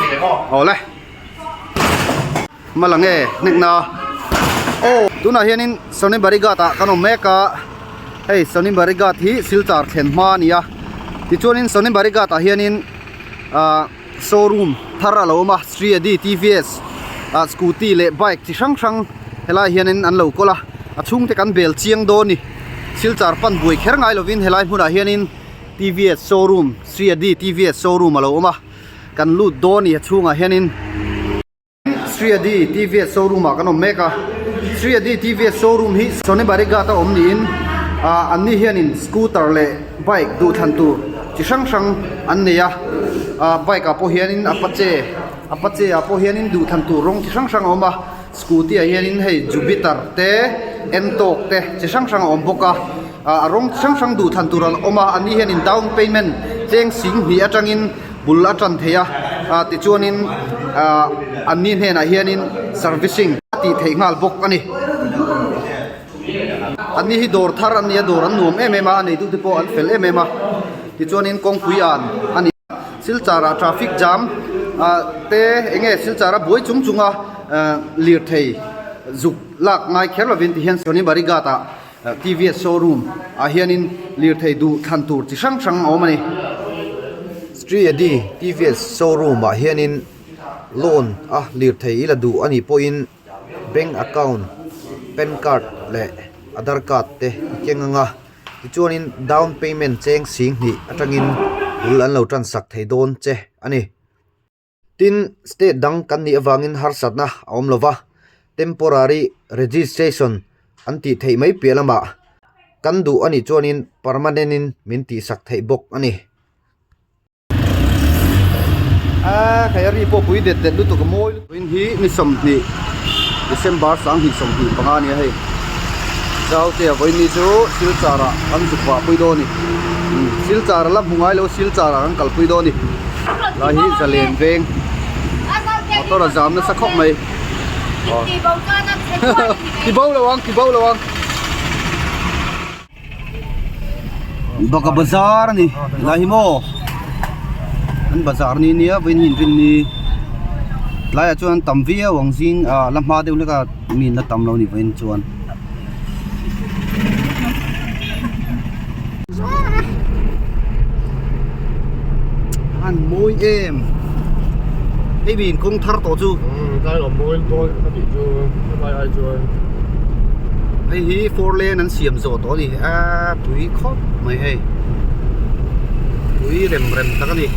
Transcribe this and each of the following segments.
Awle. Hma la nge hnek na. Aw tunah hianin Sony Barighat ah kan awm mek a, hei Sony Barighat hi Silchar thlen hma a ni a, tichuanin Sony Barighat ah hianin ah showroom thar a lo awm a, Sri Adi TVS ah scooty leh bike chi hrang hrang helai hianin an lo kawl a, a chhungte kan bel chiang dawn a ni. Silchar pan buai kher ngai lovin helai hmunah hianin TVS showroom Sri Adi TVS showroom a lo awm a, kan lut dawn a ni a chhungah hianin. Sri Adi TVS showroom ah kan awm mek a, Sri Adi TVS showroom hi Sonibari ghat a awm niin ah an ni hianin scooter leh bike duh thlan tur chi hrang hrang an nei a, ah bike ah pawh hianin apache apache ah pawh hianin duh thlan tur rawng chi hrang hrang a awm a, scooty ah hianin hei jupiter te ntorq te chi hrang hrang a awm bawk a, ah a rawng chi hrang hrang duh thlan tur an awm a, an ni hianin down payment cheng sing hnih atangin. Bul a tan thei a, ah tichuanin ah an ni hnenah hianin servicing a tih theih nghal bawk a ni. An ni hi dawr thar an ni a, dawr an nuam em em a, a neitute pawh an fel em em a, tichuanin kawngpui an a ni. Silchar ah traffic jam ah te eng nge silchar a buai chung chung a ah lirthei zuk lak ngai kher lovin tihian Sonibari ghat ah TVS showroom ah hianin lirthei duh thlan tur chi hrang hrang a awm a ni. Sri Adi TVS showroom ah hianin loan a lirthei i la duh a nih pawhin bank account, pan card leh aadhar card te i keng ang a, tichuanin down payment cheng sing hnih atangin bul an lo tan sak thei dawn che a ni. Tin, state dang kan nih avangin harsatna a awm lo va, temporary registration an tih theih mai piah lamah kan duh a nih chuanin permanent in min tihsak theih bawk a ni. A khai a ri pawh pui det det lutuk a mawi lutuk in hi ni 20 December 2025 a nia hei Zaute a vawiin ni chu Silchar ah kan zuk vah pui dawn a ni Silchar a la hmu ngai lo Silchar ah kan kalpui dawn a ni. Lai hi zalen veng motor a zam nasa khawp mai ti bo lo ang ti bo lo ang baka bazar ani lai hi maw an bazar ni nia vawiin hi inrin ni tlaiah chuan tam viau ang zing ah la hma deuh hlek a mi an la tam lo a ni vawiin chuan. An mawi em hei mi kawng thar tawh chu tlai awm mawi dawn ka tih chu helai ai chuan hei hi four lane an siam zawh tawh a ni a tui khawp mai hei tui rem rem tak a ni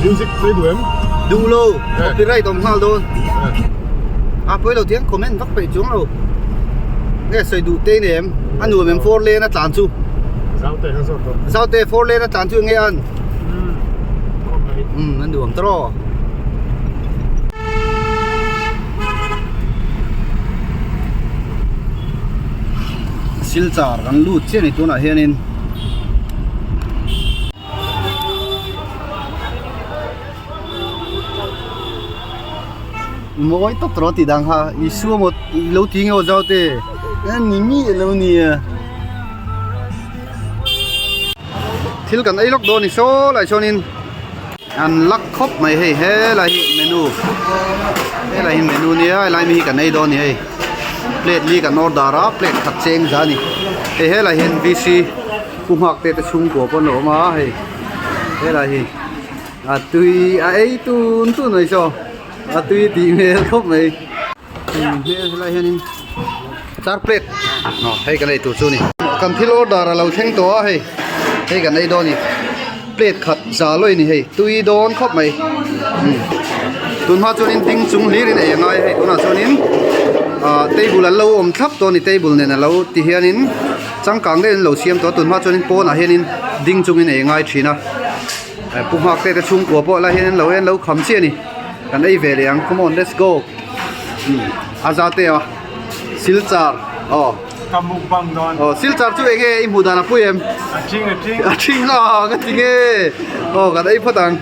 music play duh em duh lo copyright awm nghal dawn a pawi lo tiang comment vak peih chuang lo nge sawi duh te nem a nuam em four lane a tlan chu zaute kha zawt tawh zaute four lane a tlan chu nge an um a nuam tawh Silchar kan lut chiah a ni tunah hianin. Mawi tawp tawh tih dang kha Isua maw lo ti nge aw zau te ni mi alo nia thil kan ei lawk dawn ni saw lai chuanin an lak khawp mai hei helai hi menu helai hi menu nia helai mi hi kan ei dawn ni hei plate li kan order a plate khat cheng za a ni hei helai hian V C pu nghak te te chhungkua pawn a awm a hei helai hi a tui a ei tun tun mai saw a tui tih hmel khawp mai hmel helai hianin char plate aw hei kan ei tur chu a ni kan thil order a lo thleng tawh a hei hei kan ei dawn a ni plate khat za lawih a ni hei tui dawn khawp mai tun hma chuanin ding chung hlir in ei a ngai a hei tunah chuanin ah table an lo awm thlap tawh a ni table nen a lo ti hianin changkang deuhin an lo siam tawh a tun hma chuanin pawnah hianin ding chungin ei a ngai thin a pu nghak te te chhungkua pawh lai hian an lo en lo kham chiah a ni kan ei ve leh ang come on let's go a za te a silchar aw ka mukbang dawn aw silchar chu enge i hmuh dan a pui em a thing a thing a thing a ka ti nge aw kan ei phawt ang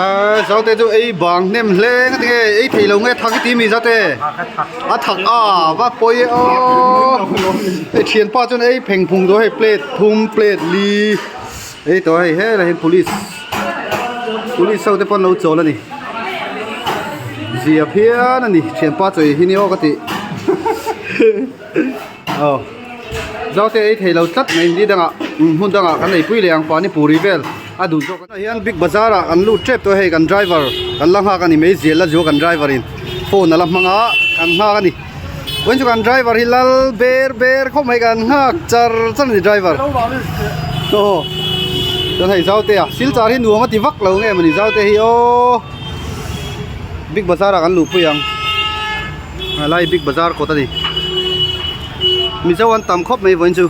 a zaute chu ei bang hnem hle nga ti nge ei thei lo nge thak i ti mi zaute a thak a va pawi e aw hei thianpa chuan ei pheng phung dawn hei plate thum plate li. Ei tawh hei helai hian police police ho te pawh an lo chawl a ni zia phian a ni thianpa chawi hi ni aw ka tih aw zaute ei thei lo tlat mai ni dangah hmun dangah kan eipui leh ang pani puri vel a duh zawk a hian big bazar ah kan lut tep tawh hei kan driver kan la nghak a ni mai zial la zual kan driver in phone a la hmang a kan nghak a ni. Vawiin chu kan driver hi lal ber ber khawp mai kan nghak char char a ni driver aw chuan hei zaute a silchar hi nuam a ti vak lo nge mawni zaute hi aw big bazar ah kan luhpui ang a lai big bazar kawt a ni mizo an tam khawp mai vawiin chu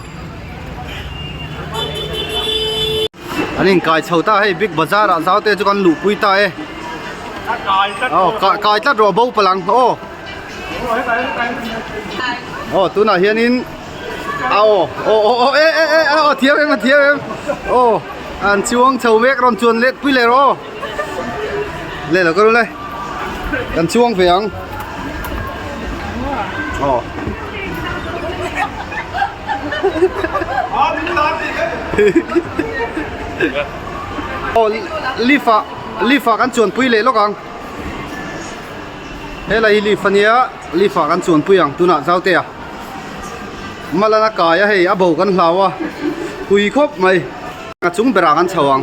an inkai chho ta hei big bazar ah zaute chu kan luhpui ta e aw kai tlat rawh bo palh ang aw. Aw tunah hianin a aw aw aw aw e e e aw thiam em a thiam em aw an chuang chho mek rawn chuan let pui leh rawh aw leh lo ka rul e kan chuang ve ang aw aw lift ah lift ah kan chuan pui leh lawk ang. Helai hi lift ania lift ah kan chuan pui ang tunah zaute a malan a kai a hei a bo kan hlau a pui khawp mai a chung berah kan chho ang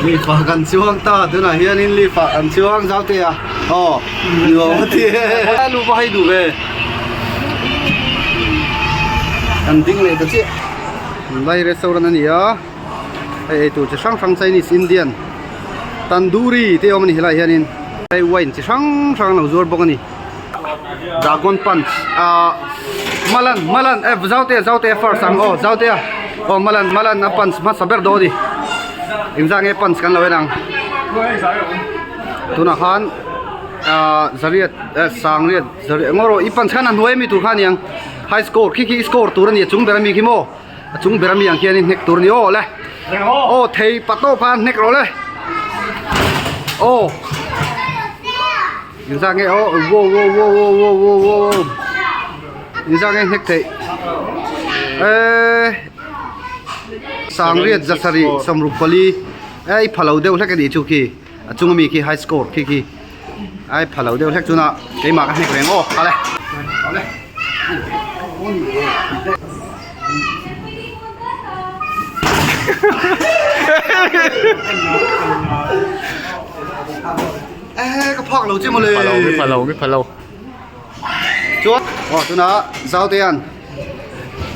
lift ah kan chuang ta tunah hianin lift ah kan chuang zaute a aw nuam a ti e lu va hei duh ve kan ding leh ta chiah lai restaurant a ni a. Hei eitur chi hrang hrang Chinese, Indian, Tandoori te awm a ni helaiah hianin hei wine chi hrang hrang an lo zuar bawk a ni. Dragon punch ahh Malan Malan eh Zautea Zautea first ang aw Zautea aw Malan Malan a punch hmasa ber dawn a ni engzah nge punch kan lo en ang tunah khan ahh zariat eh sangriat zariat ngaw rawh i punch khan a hnuai ami tur kha a ni ang high score khi khi i score tur a ni a chung ber ami khi maw. A chung ber ami ang khian in hnek tur a ni aw le aw thei pa tawp khan hnek rawh le aw inzah nge aw wo wo wo wo wo wo wo inzah nge hnek theih eee sangriat zasarih sawmruk pali ei pha lo deuh hlek a nih chu khi a chung ami khi high score khi khi ai pha lo deuh hlek chuna keimah ka hnek reng aw kha le. Ka phak lo che mawle. Pha lo, mi pha lo, mi pha lo. Chuan, oh tuna Zautean.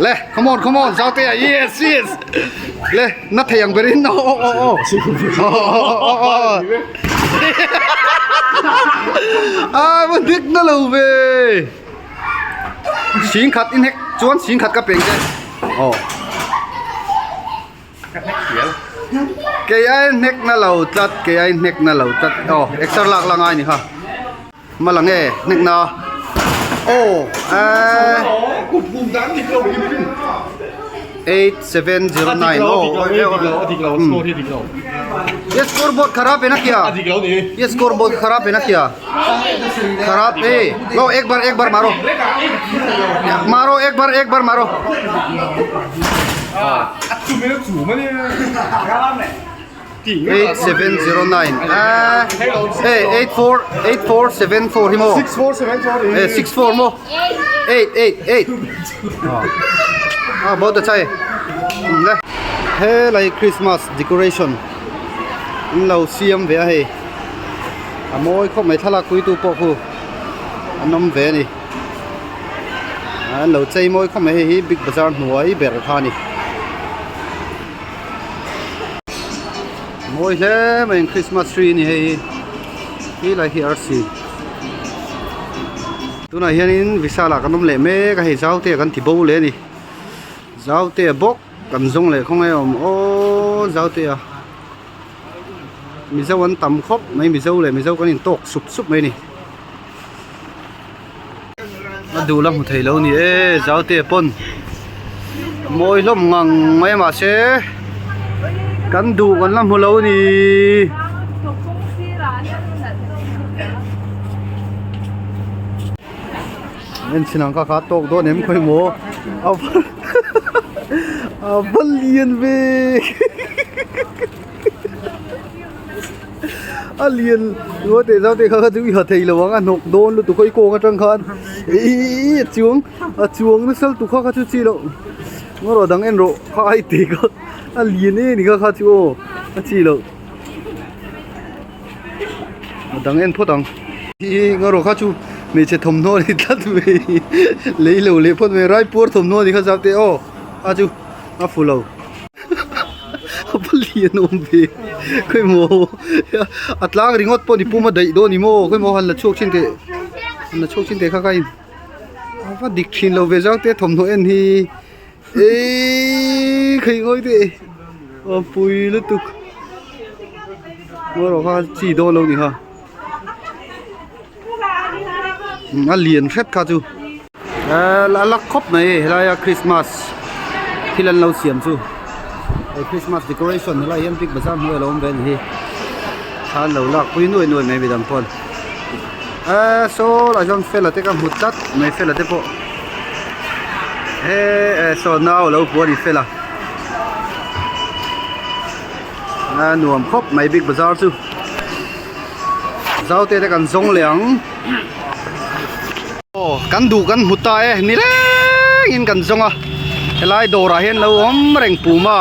Le, come on, come on, Zautea, yes, yes. Le, na thei ang berin. Oh, oh, oh, oh. Oh, oh, oh, oh. Ah, va dik na lo ve. Sing khat in hek chuan sing khat ka peng che. Aw. Kei ai hnek na lo tlat kei ai hnek na lo tlat aw exer lak la ngai ni kha. Mala nge hnek na aw eh 8709 aw ye scoreboard kharap hai na kya ye scoreboard kharap hai na kya खराब ए लो एक बार एक बार मारो मारो एक बार एक बार मारो 8709 eh 84 8474 hi mo 6474 eh 64 mo 888 ah bahut acha hai le helai Christmas decoration an lo siam ve a hei A mawi khawp mai thlalak puitu pawh khu an awm ve a ni an lo chei mawi khawp mai hei hi big bazar hnuai ber kha a ni mawi hle mai in christmas tree a ni hei hi he lai hi arsi tunah hianin vishal ah kan awm leh mek a hei zau te ah kan ti bo leh a ni zau te ah bawk kan zawng leh khawnge a awm aw zau te ah. Mizo an tam khawp mai Mizo leh Mizo kan intawk sup sup mai a ni a duh la hmu thei lo ni e zaute pawn mawi hlawm ngang mai a mahse kan duh kan la hmu lo a ni. En chhin ang kha kha tawk dawn em khawi maw. A va lian ve a lian ngawi teh zau teh kha kha chu i ha thei lo ang a hnawk dawn lutuk a i kawng atang khan ihh a chuang a chuang nasa lutuk kha kha chu chi loh ngaw rawh dang en rawh kha ai teh kha a lian em ni kha kha chu aw a chi loh a dang en phawt ang ihh ngaw rawh kha chu hmeichhe thawmhnaw a ni tlat mai lei lo leh phawt mai raipuar thawmhnaw a ni kha zau teh aw a chu a fu lo. A va lian awm ve khawimaw a tlang ringawt pawh ni pum a daih dawn ni maw khawimaw han la chhuak thin teh han la chhuak thin teh kha kha in a va dik thin lo ve zau te thawmhnaw en hi eeii khaih ngawi teh a pui lutuk ngawi rawh kha chi dawn lo ni kha a lian hret kha chu. A lak khawp mai hei helaia Christmas thil an lo siam chu hei Christmas decoration helai hian big bazaar hnuai a lo awm ve a ni hi thla an lo lak pui nuai nuai mai midang pawn eee saw lai chuan fela te ka hmu tlat mai fela te pawh eee saw nau a lo hmu a ni fela a nuam khawp mai big bazaar chu zau te te kan zawng leh ang. Aw kan duh kan hmu ta e nileng in kan zawng a helai dawrah hian lo awm reng puma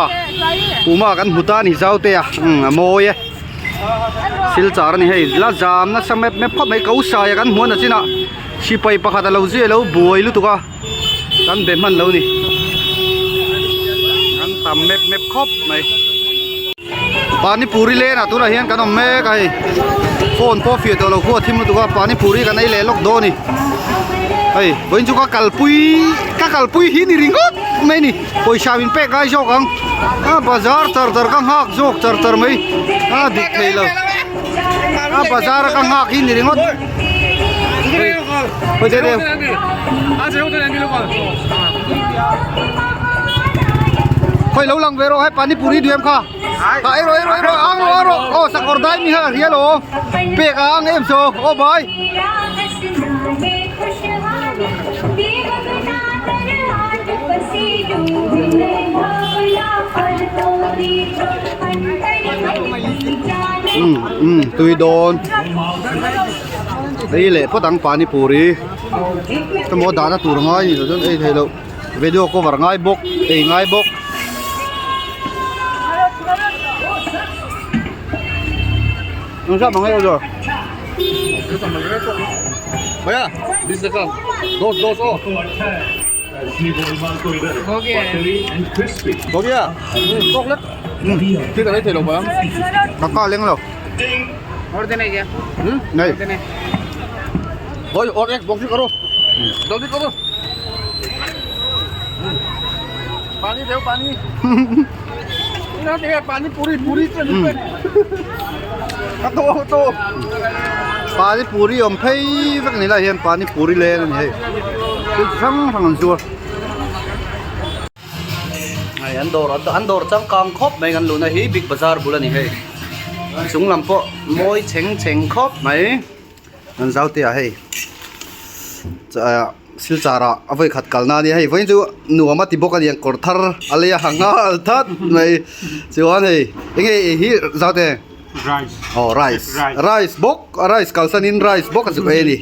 puma kan hmu ta a ni zau te a umm a mawi e silchar a ni hei la zam nasa mep mep khawp mai ko saia kan hmuh a chinah sipai pakhat a lo zui a lo buai lutuk a kan be hman lo ni kan tam mep mep khawp mai. Panipuri lane ah tunah hian kan awm mek a hei phone pawh fiah tawh lo khu a thim lutuk a panipuri kan ei leh lawk dawn a ni hei vawiin chu ka kalpui ka kalpui hi ni ringawt mai a ni pawisa min pek ngai zawk ang a bazar char char ka nghak zawk char char mai a dik thei lo a bazar a ka nghak hi ni ringawt hawi te te. Khoi lo lang ve rawh hai panipuri duem kha ta ei rawh ei rawh ei rawh ang rawh ang rawh aw sakawr dai mi kha ka hria lo pek a ang em so aw bai um um tui dawn ei leh phawt ang panipuri emaw dahna tur ngai ni lo chuan ei theih loh video cover ngai bawk ei ngai bawk. Pani puri awm phei vek a ni lai hian pani puri leng a ni hei thil chi hrang hrang an zuar hei an dawr an dawr changkang khawp mai kan luhna hi big bazaar bul a ni hei chung lam pawh mawi chheng chheng khawp mai. An zau te ah hei silchar ah a vawi khat kalna a nia hei vawiin chu nuam a ti bawk a ni ang kawr thar a lei a ha nghal that mai chuan hei enge ei hi zau te rice aw rice rice bawk a rice kalsan in rice bawk a zuk ei a ni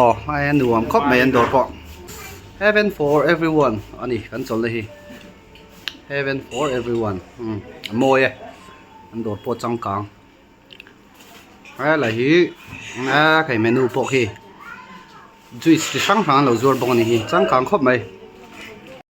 aw hei a nuam khawp mai an dawr pawh heaven for everyone a ni kan chawlhna hi heaven for everyone umm a mawi e an dawr pawh a changkang. Helai hi a khai menu pawh khi juice chi hrang hrang an lo zuar bawk a ni hi changkang khawp mai.